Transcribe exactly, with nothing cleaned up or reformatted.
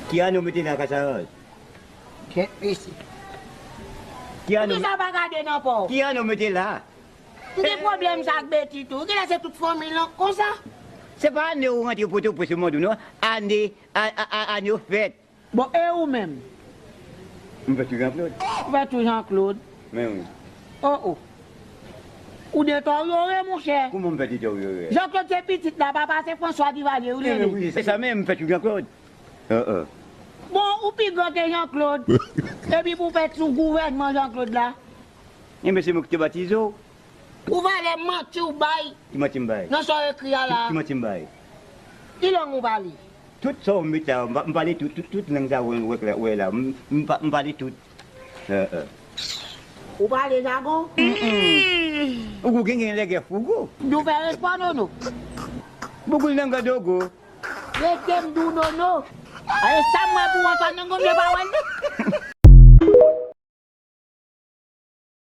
Ki ane w mete la, Kasaraj? Kèt pisi. Ki ane w Poukisa w pa gade nan pa w? Ki ane w mete la? M gen pwoblèm sa ak Beti tou. Genlè se tout fanmi l lan k konsa. Se pa ane w rantre Pòtoprens, se mande w non. Ane, a, a, a, ane w fèt. Bon, e ou menm? M fèt sou Jean Claude. Ou fèt sou Jean Claude? Men wi. Oh, oh. Ou deteryore, monchè. Kouman m fè deteryore? Jean Claude se pitit la, papa se François Duvalier, ou rele. Men wi, se sa menm, m fèt sou Jean Claude. Bon, ou pi gran ke Jean Claude. Epi pou fèt sou gouvènman Jean Claude la. Enben, se mwen ki te batize w. Ou valè manti w bay. Ki manti m bay? Nan sa w ekri a la. Ki, ki manti m bay? Ki lang ou pale? Tout sa w mete la, m pa-, m pale tout, tout, tout lang sa w wè, wè la, wè la. M, m pa-, m pale tout. Eh, eh. Ou pale jagon? Mm-mm. Ou gen, gen lègè fougo. Nou fè respè, Nono. Bougoul nan gado go. Rete m di w, Nono. Aye, sa m wè pou w ansanm nan gonm de pawòl.